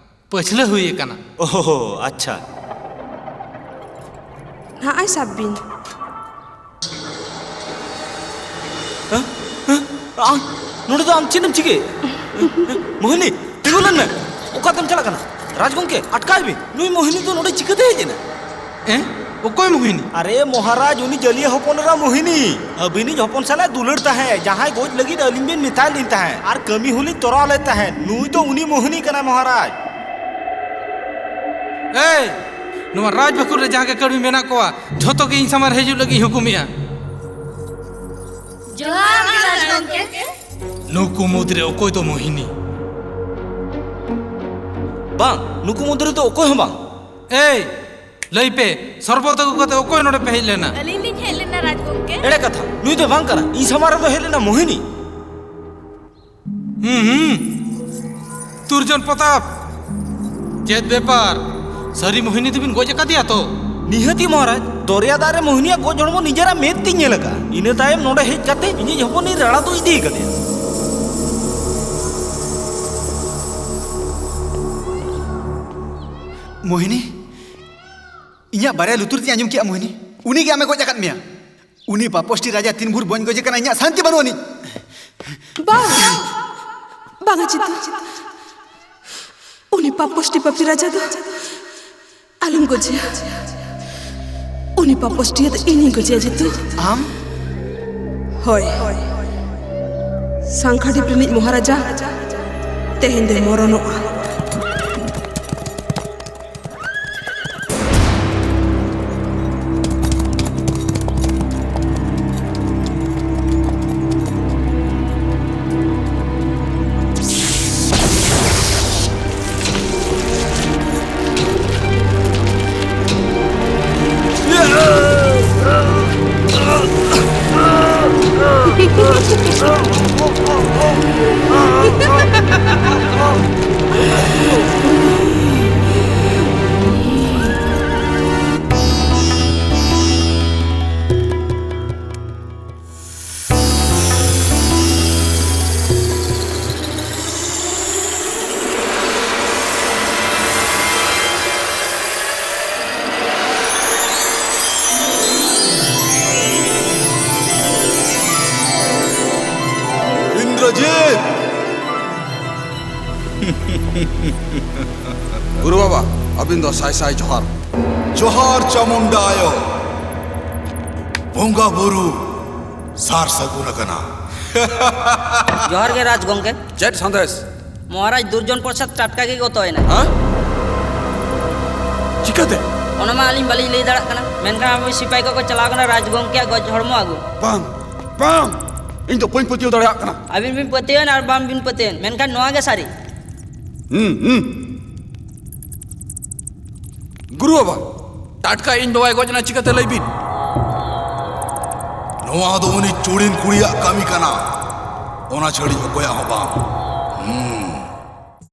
ᱯᱟᱹᱪᱷᱞᱟᱹ ᱦᱩᱭ ᱟᱠᱟᱱᱟ᱾ ᱳᱦᱳ, ᱟᱪᱪᱷᱟ᱾ ᱱᱟᱦᱟᱜ ᱟᱭ ᱥᱟᱵ ᱵᱤᱱ᱾ ᱦᱮᱸ? ᱦᱮᱸ? ᱟᱢ ᱱᱚᱰᱮ ᱫᱚ ᱟᱢ ᱪᱮᱫ ᱮᱢ ᱪᱤᱠᱟᱹᱭᱮᱫ? ᱢᱳᱦᱤᱱᱤ, ᱛᱤᱸᱜᱩ ᱞᱮᱱ ᱢᱮ᱾ ᱚᱠᱟᱛᱮᱢ ᱪᱟᱞᱟᱜ ᱠᱟᱱᱟ? ᱨᱟᱡᱽ ᱜᱚᱢᱠᱮ, ᱟᱴᱠᱟᱣ ᱮ ᱵᱤᱱ᱾ ᱱᱩᱭ ᱢᱳᱦᱤᱱᱤ ᱫᱚ ᱱᱚᱰᱮ ᱪᱤᱠᱟᱹᱛᱮ ᱦᱮᱡ ᱮᱱᱟ? ᱮᱸ? ᱚᱠᱚᱭ ᱢᱳᱦᱤᱱᱤ? ᱟᱨᱮ ᱢᱚᱦᱟᱨᱟᱡᱽ, ᱩᱱᱤ ᱡᱟᱹᱞᱤᱭᱟᱹ ᱦᱚᱯᱚᱱ ᱮᱨᱟ ᱢᱳᱦᱤᱱᱤ᱾ ᱟᱹᱵᱤᱱᱤᱡ ᱦᱚᱯᱚᱱ ᱥᱟᱞᱟᱜ ᱫᱩᱞᱟᱹᱲ ᱛᱟᱦᱮᱸᱫ, ᱡᱟᱦᱟᱸᱭ ᱜᱚᱡ ᱞᱟᱹᱜᱤᱫ ᱟᱹᱞᱤᱧ ᱵᱤᱱ ᱢᱮᱛᱟᱭ ᱞᱤᱧ ᱛᱟᱦᱮᱸᱫ, ᱟᱨ ᱠᱟᱹᱢᱤ ᱦᱚᱸᱞᱤᱧ ᱛᱚᱨᱟᱣ ᱞᱮᱫ ᱛᱟᱦᱮᱸᱫ᱾ ᱱᱩᱭ ᱫᱚ ᱩᱱᱤ ᱢᱳᱦᱤᱱᱤ ᱠᱟᱱᱟᱭ ᱢᱚᱦᱟᱨᱟᱡᱽ᱾ ᱮᱭ, ᱱᱚᱣᱟ ᱨᱟᱡᱽ ᱵᱟᱹᱠᱷᱩᱞ ᱨᱮ ᱡᱟᱦᱟᱸ ᱜᱮ ᱠᱟᱹᱲᱢᱤ ᱢᱮᱱᱟᱜ ᱠᱚᱣᱟ, ᱡᱷᱚᱛᱚ ᱜᱮ ᱤᱧ ᱥᱟᱢᱟᱝ ᱨᱮ ᱦᱤᱡᱩᱜ ᱞᱟᱹᱜᱤᱫ ᱤᱧ ᱦᱩᱠᱩᱢᱮᱜᱼᱟ᱾ ᱡᱚᱦᱟᱨ ᱜᱮ ᱨᱟᱡᱽ ᱜᱚᱢᱠᱮ᱾ ᱱᱩᱠᱩ ᱢᱩᱫᱽᱨᱮ ᱚᱠᱚᱭ ᱫᱚ ᱢᱳᱦᱤᱱᱤ? ᱵᱟᱝ, ᱱᱩᱠᱩ ᱢᱩᱫᱽ ᱨᱮᱫᱚ ᱚᱠᱚᱭ ᱦᱚᱸ ᱵᱟᱝ᱾ ᱮᱭ, ᱞᱟᱹᱭ ᱯᱮ, ᱥᱚᱨᱵᱚᱛ ᱟᱹᱜᱩ ᱠᱟᱛᱮ ᱚᱠᱚᱭ ᱱᱚᱰᱮ ᱯᱮ ᱦᱮᱡ ᱞᱮᱱᱟ? ᱟᱹᱞᱤᱧ ᱞᱤᱧ ᱦᱮᱡ ᱞᱮᱱᱟ, ᱨᱟᱡᱽ ᱜᱚᱢᱠᱮ᱾ ᱮᱲᱮ ᱠᱟᱛᱷᱟ, ᱱᱩᱭ ᱫᱚ ᱵᱟᱝ ᱠᱟᱱᱟ, ᱤᱧ ᱥᱟᱢᱟᱝ ᱨᱮᱫᱚ ᱦᱮᱡ ᱞᱮᱱᱟ ᱢᱳᱦᱤᱱᱤ᱾ ᱦᱩᱸ, ᱦᱩᱸ᱾ ᱛᱩᱨᱡᱚᱱ ᱯᱨᱚᱛᱟᱯ, ᱪᱮᱫ ᱵᱮᱯᱟᱨ? ᱥᱟᱹᱨᱤ ᱢᱳᱦᱤᱱᱤ ᱫᱚᱵᱤᱱ ᱜᱚᱡ ᱟᱠᱟᱫᱮᱭᱟ ᱛᱚ? ᱱᱤᱦᱟᱹᱛᱤ ᱢᱚᱦᱟᱨᱟᱡᱽ, ᱫᱚᱨᱭᱟ ᱫᱟᱜ ᱨᱮ ᱢᱳᱦᱤᱱᱤᱭᱟᱜ ᱜᱚᱡ ᱦᱚᱲᱢᱚ ᱱᱤᱡᱮᱨᱟᱜ ᱢᱮᱫ ᱛᱤᱧ ᱧᱮᱞ ᱟᱠᱟᱫᱼᱟ᱾ ᱤᱱᱟᱹ ᱛᱟᱭᱚᱢ ᱱᱚᱰᱮ ᱦᱮᱡ ᱠᱟᱛᱮ ᱤᱧᱤᱡ ᱦᱚᱯᱚᱱᱤᱧ ᱨᱟᱲᱟ ᱫᱚ ᱤᱫᱤ ᱟᱠᱟᱫᱮᱭᱟ᱾ ᱢᱳᱦᱤᱱᱤ, ᱤᱧᱟᱜ ᱵᱟᱨᱭᱟ ᱞᱩᱛᱩᱨ ᱛᱤᱧ ᱟᱸᱡᱚᱢ ᱠᱮᱜᱼᱟ, ᱢᱳᱦᱤᱱᱤ᱾ ᱩᱱᱤ ᱜᱮ ᱟᱢᱮ ᱜᱚᱡ ᱟᱠᱟᱫ ᱢᱮᱭᱟ᱾ ᱩᱱᱤ ᱯᱟᱯᱚᱥᱴᱤ ᱨᱟᱡᱟ ᱛᱤᱱ ᱵᱷᱳᱨ ᱵᱟᱹᱧ ᱜᱚᱡᱮ ᱠᱟᱱᱟ, ᱤᱧᱟᱜ ᱥᱟᱱᱛᱤ ᱵᱟᱹᱱᱩᱜ ᱟᱹᱱᱤᱡ᱾ ᱵᱟᱝ, ᱵᱟᱝᱟ ᱪᱤᱛᱩ᱾ ᱩᱱᱤ ᱯᱟᱯᱚᱥᱴᱤ ᱯᱟᱯᱤ ᱨᱟᱡᱟ ᱫᱚ ᱟᱞᱚᱢ ᱜᱚᱡᱮᱭᱟ᱾ ᱩᱱᱤ ᱯᱟᱯᱚᱥᱴᱤᱭᱟᱹ ᱫᱚ ᱤᱧᱤᱧ ᱜᱚᱡᱮᱭᱟ, ᱡᱤᱛᱩ᱾ ᱟᱢ? ᱦᱳᱭ᱾ ᱥᱟᱝᱠᱷᱟᱰᱤᱯ ᱨᱤᱱᱤᱡ ᱢᱚᱦᱟᱨᱟᱡᱟ ᱛᱮᱦᱮᱧ ᱫᱚᱭ ᱢᱚᱨᱚᱱᱚᱜᱼᱟ᱾ ᱤᱱᱫᱨᱚᱡᱤᱛ! ᱜᱩᱨᱩ ᱵᱟᱵᱟ, ᱟᱹᱵᱤᱱ ᱫᱚ ᱥᱟᱭ ᱥᱟᱭ ᱡᱚᱦᱟᱨ᱾ ᱡᱚᱦᱟᱨ ᱪᱟᱢᱩᱱᱰᱟ ᱟᱭᱳ, ᱵᱚᱸᱜᱟ ᱵᱩᱨᱩ ᱥᱟᱨ ᱥᱟᱹᱜᱩᱱ ᱟᱠᱟᱱᱟ᱾ ᱡᱚᱦᱟᱨ ᱜᱮ ᱨᱟᱡᱽ ᱜᱚᱢᱠᱮ᱾ ᱪᱮᱫ ᱥᱟᱸᱫᱮᱥ? ᱢᱚᱦᱟᱨᱟᱡᱽ ᱫᱩᱨᱡᱚᱱ ᱯᱨᱚᱥᱟᱫᱽ ᱴᱟᱴᱠᱟ ᱜᱮ ᱜᱚᱛᱚᱭᱮᱱᱟ᱾ ᱦᱮᱸ? ᱪᱤᱠᱟᱹᱛᱮ? ᱚᱱᱟ ᱢᱟ ᱟᱹᱞᱤᱧ ᱵᱟᱹᱞᱤᱧ ᱞᱟᱹᱭ ᱫᱟᱲᱮᱭᱟᱜ ᱠᱟᱱᱟ, ᱢᱮᱱᱠᱷᱟᱱ ᱟᱵᱚ ᱥᱤᱯᱟᱦᱤ ᱠᱚᱠᱚ ᱪᱟᱞᱟᱣ ᱠᱟᱱᱟ ᱨᱟᱡᱽ ᱜᱚᱢᱠᱮᱭᱟᱜ ᱜᱚᱡ ᱦᱚᱲᱢᱚ ᱟᱹᱜᱩ᱾ ᱵᱟᱝ, ᱵᱟᱝ, ᱤᱧ ᱫᱚ ᱵᱟᱹᱧ ᱯᱟᱹᱛᱭᱟᱹᱣ ᱫᱟᱲᱮᱭᱟᱜ ᱠᱟᱱᱟ᱾ ᱟᱹᱵᱤᱱ ᱵᱤᱱ ᱯᱟᱹᱛᱭᱟᱹᱣᱮᱱ ᱟᱨ ᱵᱟᱝ ᱵᱤᱱ ᱯᱟᱹᱛᱭᱟᱹᱣᱮᱱ, ᱢᱮᱱᱠᱷᱟᱱ ᱱᱚᱣᱟ ᱜᱮ ᱥᱟᱹᱨᱤ᱾ ᱦᱩᱸ, ᱦᱩᱸ᱾ ᱜᱩᱨᱩ ᱵᱟᱵᱟ, ᱴᱟᱴᱠᱟ ᱤᱧ ᱵᱟᱵᱟᱭ ᱜᱚᱡ ᱮᱱᱟ, ᱪᱤᱠᱟᱹᱛᱮ ᱞᱟᱹᱭ ᱵᱤᱱ? ᱱᱚᱣᱟ ᱫᱚ ᱩᱱᱤ ᱪᱩᱲᱤᱱ ᱠᱩᱲᱤᱭᱟᱜ ᱠᱟᱹᱢᱤ ᱠᱟᱱᱟ, ᱚᱱᱟ ᱪᱷᱟᱹᱲᱤᱡ ᱚᱠᱚᱭᱟᱜ ᱦᱚᱸ ᱵᱟᱝ᱾ ᱦᱩᱸ᱾